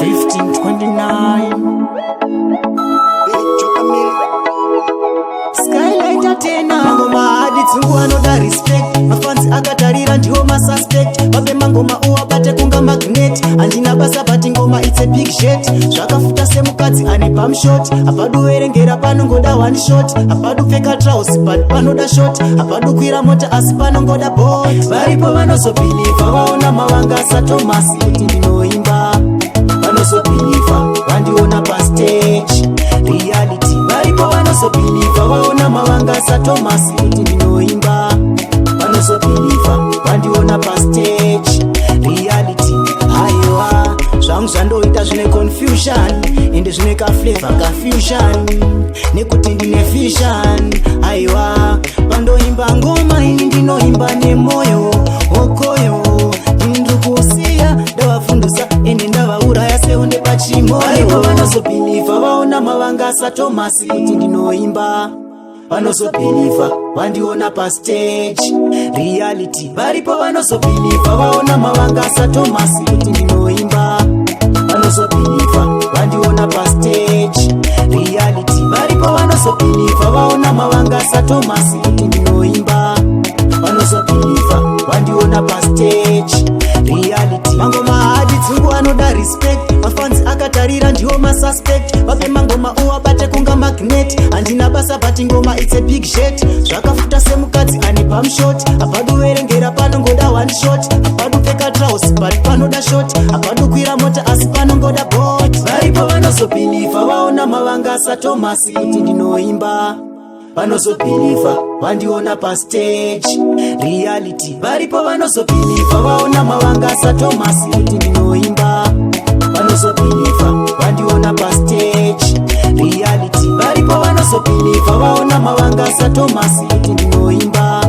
1529. Skylighter tena. Mangoma haadi dzungu, anoda respect. Mafans akatarira ndiwo masuspect. Vape mangoma uwabate kunga magnet. Handina basa but ngoma, it's a big shit. Zvakafuta semukadzi ane pamshot. Hapaduverengera, panongoda one shot. Hapadupfeka trousers but panoda short. Hapadukwira mota asi panongoda boat. Varipo vanozobelieva vaona mavanga saTomasi kuti ndinoimba. Vanozobelieva vandiona pastage. Reality. Varipo vanozobelieva vaona mavanga saTomasi kuti ndinoimba. Vanozobelieva vandiona pastage. Reality. Haiwa, zvangu zvandoita zvine confusion, ende zvine kaflavor kafusion, nekuti ndine vision. Aiwa, pandoimba ngoma ini ndinoimba nemoyo okoyo. Ndiri ndavafundisa ende ndavauraya seonde pachimoyo. Varipo vanozobelieva vaona mavanga saTomasi kuti ndinoimba. Vanozobelieva vandiona pastage. Reality. Varipo vanozobelieva vaona mavanga saTomasi kuti ndinoimba. Vanozobelieva vandiona pastage. Reality. Varipo vanozobelieva vaona mavanga saTomasi kuti ndinoimba. Vanozobelieva vandiona pastage. Reality. Mangoma haadi dzungu, anoda respect. Mafans akatarira ndiwo masuspect. Vape mangoma uwabate kunga magnet. Handina basa but ngoma, it's a big shit. Zvakafuta semukadzi ane pamshot. Hapaduverengera, panongoda one shot. Hapadupfeka trousers but panoda short. Hapadukwira mota asi panongoda boat. Varipo vanozobelieva vaona mavanga saTomasi kuti ndinoimba. Vanozobelieva vandiona pastage. Reality. Varipo vanozobelieva vaona mavanga saTomasi kuti ndinoimba. Vanozobelieva vandiona pastage. Reality. Varipo vanozobelieva vaona mavanga saTomasi kuti ndinoimba.